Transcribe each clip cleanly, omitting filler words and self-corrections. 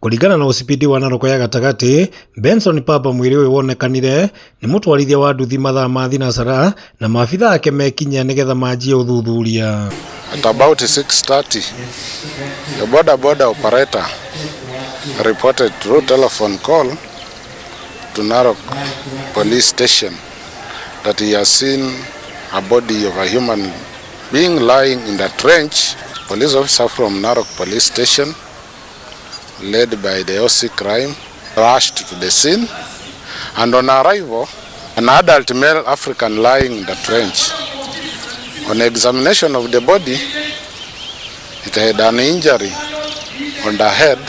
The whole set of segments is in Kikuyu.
Kũringana na OCPD wa Narok ya gatagatĩ, Benson Papa mwĩrĩ ũyũ wonekanire nĩ mũtwarithia wa nduthi mathaa ma thinacara na maabitha ake mekinyia nĩgetha manjie ũthuthuria. At about 6:30, the boda boda operator reported through telephone call to Narok police station that he has seen a body of a human being lying in the trench. Police officer from Narok police station, led by the OC crime, rushed to the scene, and on arrival, an adult male African lying in the trench. On examination of the body, it had an injury on the head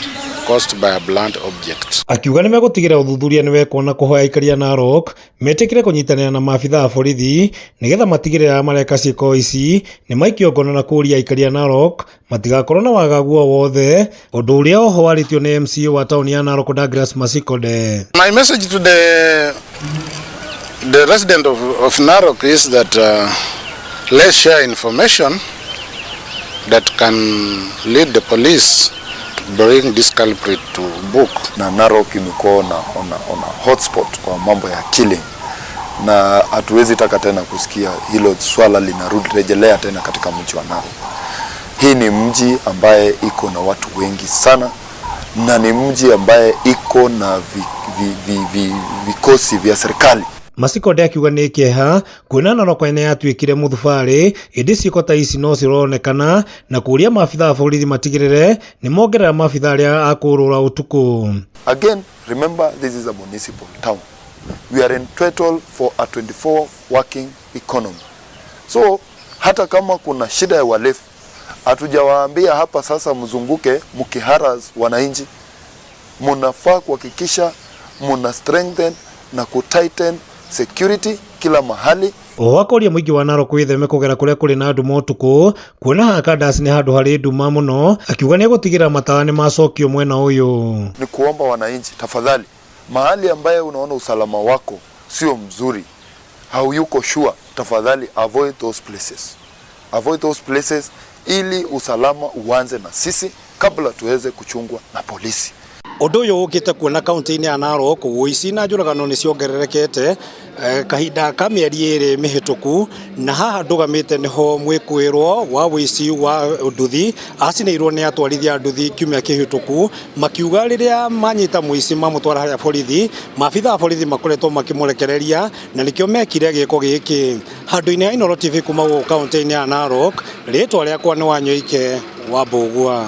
caused by a blunt object. Akiuga nĩ megũtigĩrĩra ũthuthuria nĩ wekwo na kũhoya aikari a Narok metĩkĩre kũnyitanĩra na maabitha a borithi nĩgetha matigĩrĩre arĩa mareka ciĩko ici nĩ maikio ngono na kũũria aikari a Narok matigakorwo na wagagu o wothe, ũndũ ũrĩa oho warĩtio nĩ MCA wa taũni ya Narok Douglas Masikode. My message to the resident of Narok is that let's share information that can lead the police to bring this culprit to book. Na Narok imekuwa na hotspot kwa mambo ya killing, na hatuwezi taka tena kusikia hilo swala linarudi rejelea tena katika mji wa Narok. Hii ni mji ambaye iko na watu wengi sana na ni mji ambaye iko na vikosi vya serikali. Masikode akiuga nĩ kĩeha kuona Narok nĩ yatuĩkire mũthubarĩ ĩndĩ ciĩko ta ici no cironekana na kũũria maabitha a borithi matigĩrĩre nĩ mongerera maabitha arĩa a kũũrũra ũtukũ. Again, remember, this is a municipal town. We are entitled for a 24 working economy. So hata kama kuna shida ya uhalifu, hatujawaambia hapa sasa mzunguke mkiharass wananchi. Munafaa kuhakikisha muna strengthen na kutighten security kila mahali. Oho akoria mũingĩ wa Narok wĩtheme kũgera kũrĩa kũrĩ na nduma ũtukũ kuona haha Kandasi nĩ handũ harĩ nduma mũno, akiuga nĩ egũtigĩrĩra matawa nĩ macokio mwena ũyũ. Ni kuomba wananchi, tafadhali, mahali ambaye unaona usalama wako sio mzuri, hauyuko sure, tafadhali avoid those places, avoid those places ili usalama uanze na sisi kabla tuweze kuchungwa na polisi. Ũndũ ũyũ ũkĩte kuona kaunti-inĩ ya Narok ũici na njũragano nĩ ciongererekete kahinda ka mĩeri 2 mĩhĩtũku, na haha ndũgamĩte nĩho mwĩkũĩrwo wa ũici wa nduthi acinĩirwo nĩ atwarithia a nduthi kiumia kĩhĩtũku, makiuga rĩrĩa manyita mũici mamũtwara harĩa borithi, maabitha a borithi makoretwo makĩmũrekereria na nĩkĩo mekire gĩko gĩkĩ. Handũ-inĩ ha Inooro TV kuma gũkũ kaunti-inĩ ya Narok, rĩtwa rĩakwa nĩ Wanyoike wa Mbũgua.